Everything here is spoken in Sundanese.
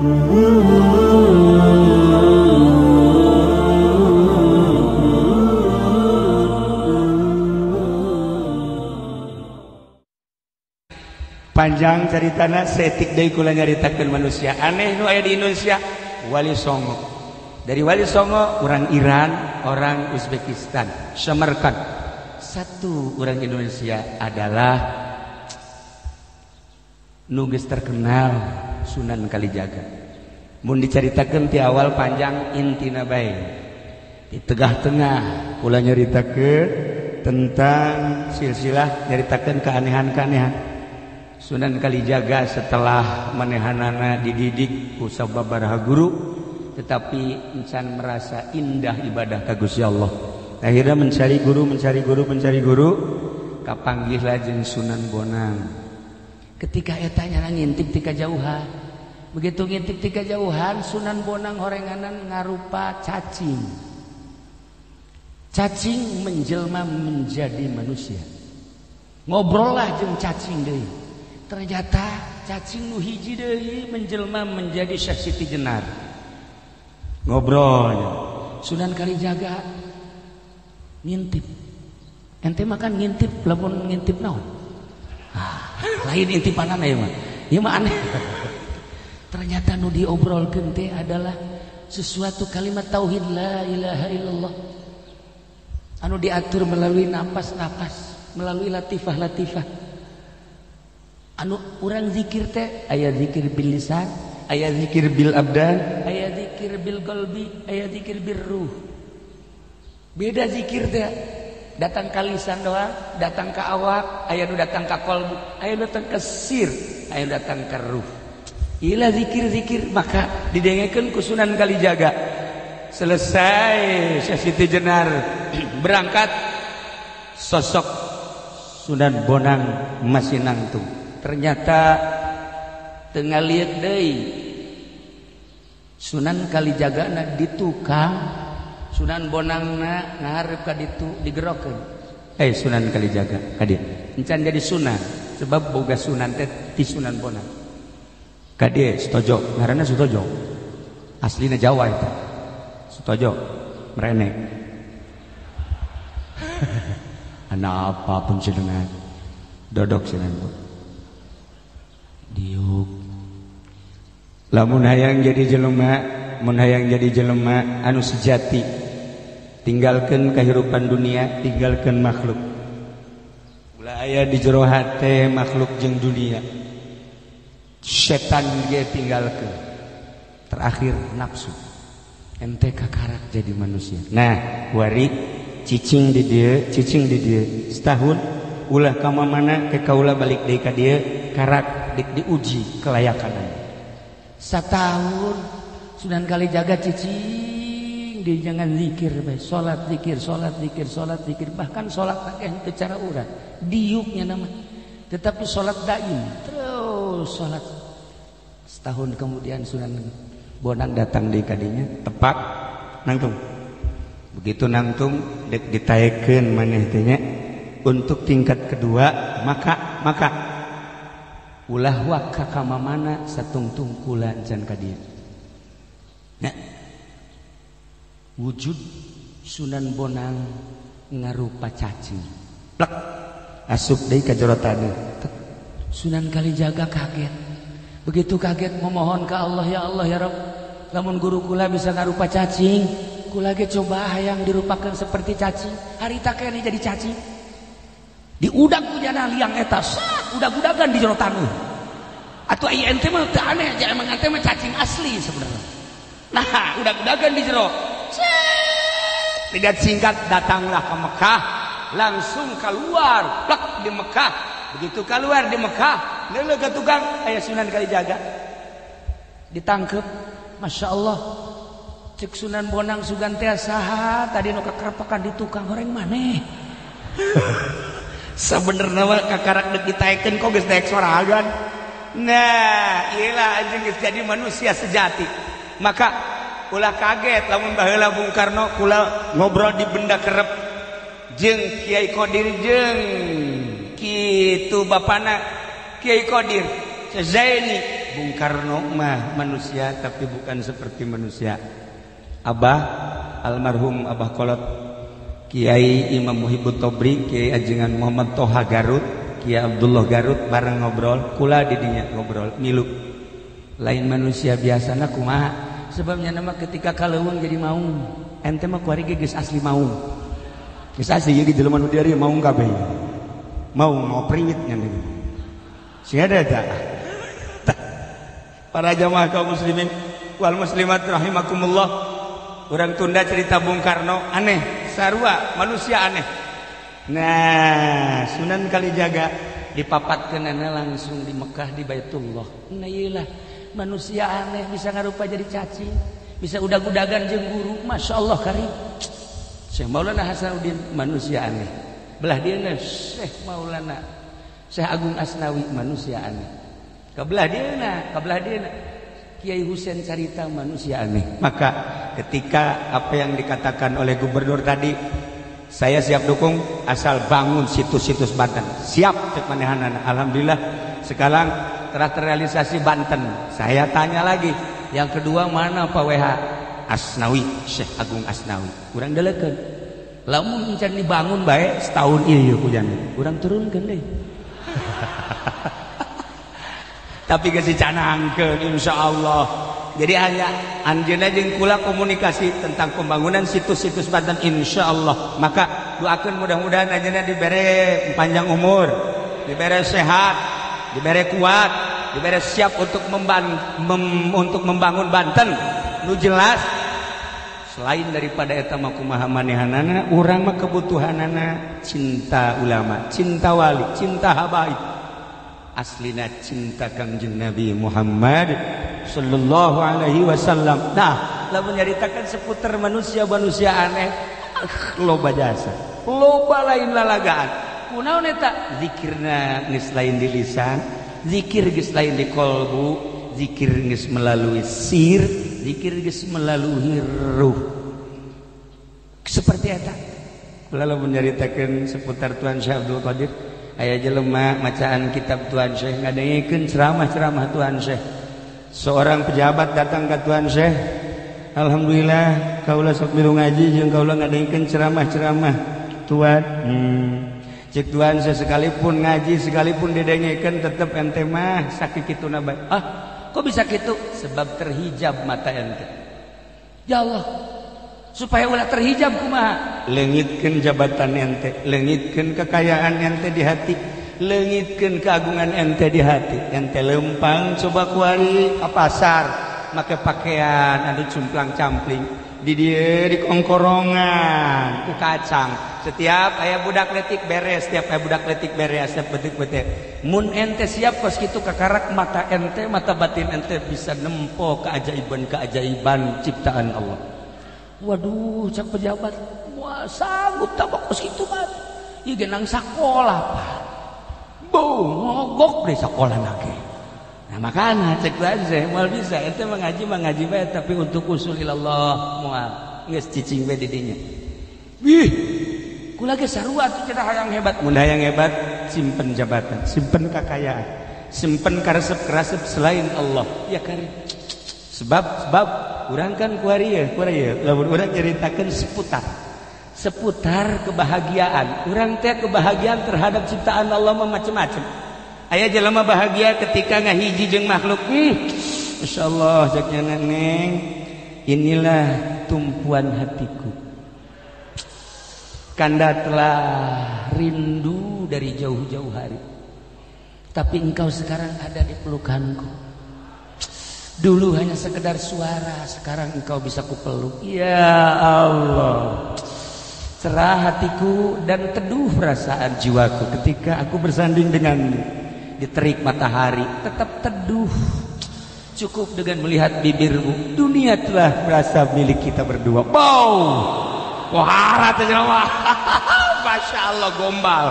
Panjang caritana setik deui kula nyaritakeun manusia aneh nu aya di Indonesia. Wali Songo. Dari Wali Songo orang Iran, orang Uzbekistan, Samarkand. Satu orang Indonesia adalah nu geus terkenal Sunan Kalijaga. Mun dicaritakeun ti awal panjang intina bae. Di tengah-tengah kula nyaritakeun tentang silsilah, nyaritakeun keanehan-keanehan Sunan Kalijaga setelah manehanana dididik ku sababaraha guru, tetapi encan merasa indah ibadah ka Gusti Allah. Akhirnya mencari guru, mencari guru, mencari guru, kapanggihlah jeung Sunan Bonang. Ketika eta nyana ngintip ti kajauhan, begitu ngintip ti kajauhan, Sunan Bonang horenganan ngarupa cacing. Cacing menjelma menjadi manusia. Ngobrollah jeung cacing deui. Ternyata cacing nu hiji deui menjelma menjadi Syekh Siti Jenar. Ngobrolnya Sunan Kalijaga ngintip. Ente makan ngintip lamun ngintip naon? Ah, lain intipanana ieu mah. Ieu mah aneh. Ternyata nu diobrolkeun teh adalah sesuatu kalimat tauhid la ilaha illallah. Anu diatur melalui napas-napas, melalui latifah-latifah. Anu urang zikir teh aya zikir bil lisan, aya zikir bil abdan, aya zikir bil qalbi, aya zikir bil ruh. Beda zikir teh, datang ka lisan doang, datang ka awak, aya nu datang ka qalbu, aya nu datang ka sir, aya nu datang ka ruh. Ila zikir-zikir maka didengekeun ku Sunan Kalijaga. Selesai Syekh Siti Jenar berangkat, sosok Sunan Bonang masih nangtung. Ternyata teu ngalieu deui Sunan Kalijagana di tukang, Sunan Bonangna ngahareup ka ditu digerokeun. Sunan Kalijaga ka dieu. Encan jadi sunan sebab boga sunan teh ti Sunan Bonang. Ka dieu Sutojo, ngaranna Sutojo. Aslina Jawa eta. Sutojo merene. Ana apa pun jenengan dodok Sunan Bonang. Diuk. Lamun hayang jadi jelema, mun hayang jadi jelema anu sejati, tinggalkeun kehidupan dunia, tinggalkeun makhluk. Ulah aya di jero hate makhluk jeung dunia. Setan ge tinggalkeun. Terakhir nafsu. Ente kakarak jadi manusia. Nah, wari cicing di dieu, cicing di dieu. Setahun ulah ka mana ke kaula balik deui ka dieu, karak diuji kelayakan. Setahun Sunan Kalijaga cicing di jangan zikir bae, salat zikir, salat zikir, salat zikir, bahkan salat akeh teu cara urang, diuknya nama. Tetapi salat daim, terus salat. Setahun kemudian Sunan Bonang datang di kadinya, tepak nangtung. Begitu nangtung dek ditaekeun maneh teh nya untuk tingkat kedua, maka ulah waka ka mamana satungtung kula encan ka dieu. Nah, wujud Sunan Bonang ngarupa cacing. Plek asup deui ka jero taneuh. Sunan Kalijaga kaget. Begitu kaget memohon ke Allah, ya Allah ya Rabb, lamun guru kula bisa ngarupa cacing, kula ge coba hayang dirupakan seperti cacing. Harita keneh jadi cacing. Diudag ku jana liang eta, sak udag-udagan di jero taneuh. Atuh ai ente mah teu aneh, emang ente mah cacing asli sebenarnya. Nah, udag-udagan di jero. Tidak singkat datanglah ke Mekah, langsung keluar plek di Mekah. Begitu keluar di Mekah, leuleuh ka tukang aya Sunan Kalijaga. Ditangkep, Masya Allah. Cek Sunan Bonang sugan teh saha tadi nu kakerepekan di tukang horeng maneh. Sebenarnya mah kakarak deuk ditaekeun kok geus daek sorangan. Nah, iyalah anjing geus jadi manusia sejati. Maka ulah kaget lamun baheula Bung Karno kula ngobrol di benda kerep jeung Kiai Qadir jeung kitu bapana Kiai Qadir Zaini. Bung Karno mah manusia tapi bukan seperti manusia. Abah almarhum Abah Kolot, Kiai Imam Muhibbut Tobri, Kiai Ajengan Muhammad Toha Garut, Kiai Abdullah Garut bareng ngobrol, kula didinya ngobrol milu. Lain manusia biasana kumaha? Sebabnya nama ketika kaleuweung jadi maung. Ente mah kuari ge geus asli maung. Geus asli ieu jelema nu dieu maung kabeh. Maung mau priwit nya. Sia ada tah. Para jamaah kaum muslimin wal muslimat rahimakumullah. Urang tunda cerita Bung Karno aneh, sarua manusia aneh. Nah, Sunan Kalijaga dipapatkeunana langsung di Mekah di Baitullah. Nah iyalah manusia aneh bisa ngarupa jadi cacing, bisa udag-udagan jeung guru, Masya Allah karim. Syekh Maulana Hasanuddin manusia aneh. Belah dieuna Syekh Maulana Syekh Agung Asnawi manusia aneh. Kabelah dieuna Kiai Husein carita manusia aneh. Maka ketika apa yang dikatakan oleh gubernur tadi, saya siap dukung asal bangun situs-situs Banten. Siap cek manehanana. Alhamdulillah sekarang telah terrealisasi Banten. Saya tanya lagi, yang kedua mana Pak WH? Asnawi, Syekh Agung Asnawi. Urang delekeun. Lamun encan dibangun bae setahun ieu hujan. Urang turunkeun deui. Tapi geus dicanangkeun insyaallah. Jadi hanya anjeunna jeung kula komunikasi tentang pembangunan situs-situs Banten insyaallah. Maka doakeun mudah-mudahan anjeunna dibere panjang umur, dibere sehat, dibere kuat, dibere siap untuk untuk membangun Banten. Nu jelas selain daripada eta mah kumaha manehanana, urang mah kebutuhanana cinta ulama, cinta wali, cinta habaib. Aslina cinta Kangjeng Nabi Muhammad sallallahu alaihi wasallam. Nah, lamun nyaritakan seputar manusia-manusia aneh, loba jasa, loba lain lalagaan. Kunaon eta? Zikirna geus lain di lisan, zikir geus lain di kolbu, zikir geus melalui sir, zikir geus melalui ruh. Seperti eta. Lalu menyaritakan seputar Tuan Syekh Abdul Qadir, aya jelema macaan kitab Tuan Syekh ngadengekeun ceramah-ceramah Tuan Syekh. Seorang pejabat datang ke Tuan Syekh, alhamdulillah kaula sok milu ngaji jeung kaula ngadengekeun ceramah-ceramah Tuan. Cek Tuan Syekh sekalipun ngaji sekalipun didengekeun tetep ente mah sakituna bae. Ah, kok bisa kitu? Sebab terhijab mata ente. Ya Allah, supaya ulah terhijab kumaha? Leungitkeun jabatan ente, leungitkeun kekayaan ente di hati, leungitkeun keagungan ente di hati. Ente lempang coba kuari ka pasar make pakaian anu cumplang-campling, di dieu di kongkorongan ku kacang. Setiap aya budak letik beres, setiap aya budak letik beres, setiap betik-betik. Mun ente siap kos kitu kakarak mata ente, mata batin ente bisa nempo keajaiban-keajaiban ciptaan Allah. Waduh, cak pejabat, wah sanggup tak kos kitu mah. Ieu ge nang sakola, Pak. Beuh, ngogok deh sakola nage. Nah, makana cek aja moal bisa ente mengaji bae tapi untuk usul ilallah moal. Geus cicing bae di dinya. Wih, kula ge sarua atuh cenah hayang hebat. Mun hayang hebat simpen jabatan, simpen kekayaan, simpen karesep-karesep selain Allah. Ya kari. Sebab urang kan kuari ya, lamun urang nyaritakeun seputar kebahagiaan. Urang teh kebahagiaan terhadap ciptaan Allah mah macem-macem. Aya jelema bahagia ketika ngahiji jeung makhluk. Masyaallah cek nya neng, inilah tumpuan hatiku. Kanda telah rindu dari jauh-jauh hari, tapi engkau sekarang ada di pelukanku. Dulu hanya sekedar suara, sekarang engkau bisa kupeluk. Ya Allah, cerah hatiku dan teduh perasaan jiwaku ketika aku bersanding denganmu. Di terik matahari tetap teduh. Cukup dengan melihat bibirmu, dunia telah merasa milik kita berdua. Wow, wahara teh jelema. Masya Allah gombal.